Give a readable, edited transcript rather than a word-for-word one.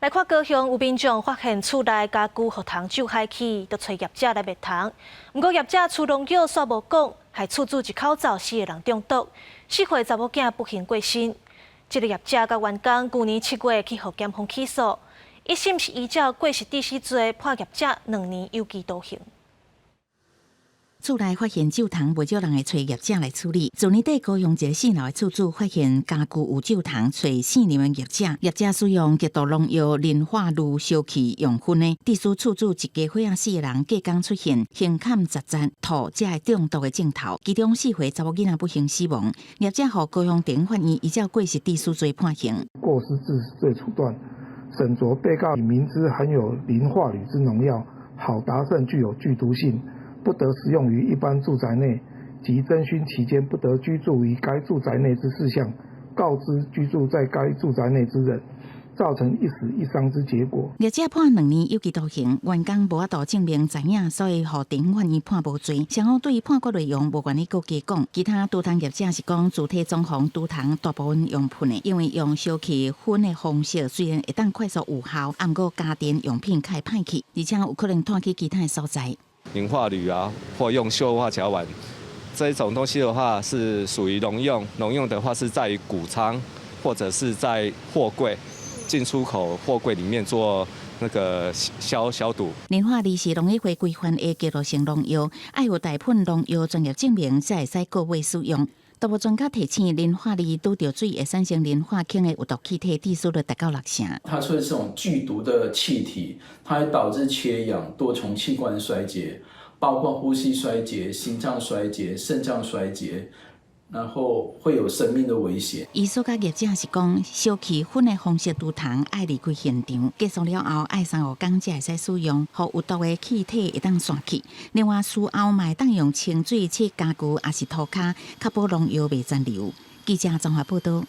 來看高雄有民眾發現厝內家具予蟲蛀害去，就揣業者來滅蟲。毋過業者施農藥煞無講，害厝主一口罩四個人中毒，四歲查某囝不幸過身。這個業者佮員工舊年7月去予檢方起訴，一審是依照過失致死罪判業者2年有期徒刑。厝內發現蛀蟲，袂少人會揣業者來處理。去年底高雄一个四樓的厝主發現家具有蛀蟲，揣姓林的業者，業者使用極毒農藥磷化鋁燒去用薰的，致使厝主一家伙仔四个人隔工出現胸坎窒窒、吐才會中毒的症頭，其中四歲查某囡仔不幸死亡。業者予高雄地方法院依照過失致死罪判刑。過失致死罪處斷，審酌被告明知含有磷化鋁之農藥好達勝具有劇毒性，不得使用於一般住宅內及偵訊期間不得居住於該住宅內之事項，告知居住在該住宅內之人，造成一死一傷之結果。業者判2年有期徒刑，員工無法度證明知影，所以予地方法院判無罪。雙方對於判決內容無願意閣加講。其他除蟲業者是講，主體裝潢除蟲大部分用噴的，因為用燒去薰的方式雖然會當快速有效，毋過家電用品較會歹去，而且有可能湠去其他的所在。磷化鋁啊，或用溴化甲烷這一種東西的話，是屬於農用。農用的話是在於穀倉或者是在貨櫃進出口貨櫃裡面做那個消消毒。磷化鋁是農委會規範的結露性農藥，愛有代噴農藥專業證明才會使購買使用。動物專家提醒，磷化鋁拄著水會產生磷化氫的有毒氣體，致死率達到六成。它出這種劇毒的氣體，它會導致缺氧、多重器官衰竭，包括呼吸衰竭、心臟衰竭、腎臟衰竭，然後會有生命的危險。醫師佮業者是講，燒去薰的方式除蟲愛離開現場，結束了後愛三五工才會使使用，予有毒的氣體會當散去。另外，事後嘛會當用清水洗家具，抑是塗跤，確保農藥袂殘留。記者綜合報導。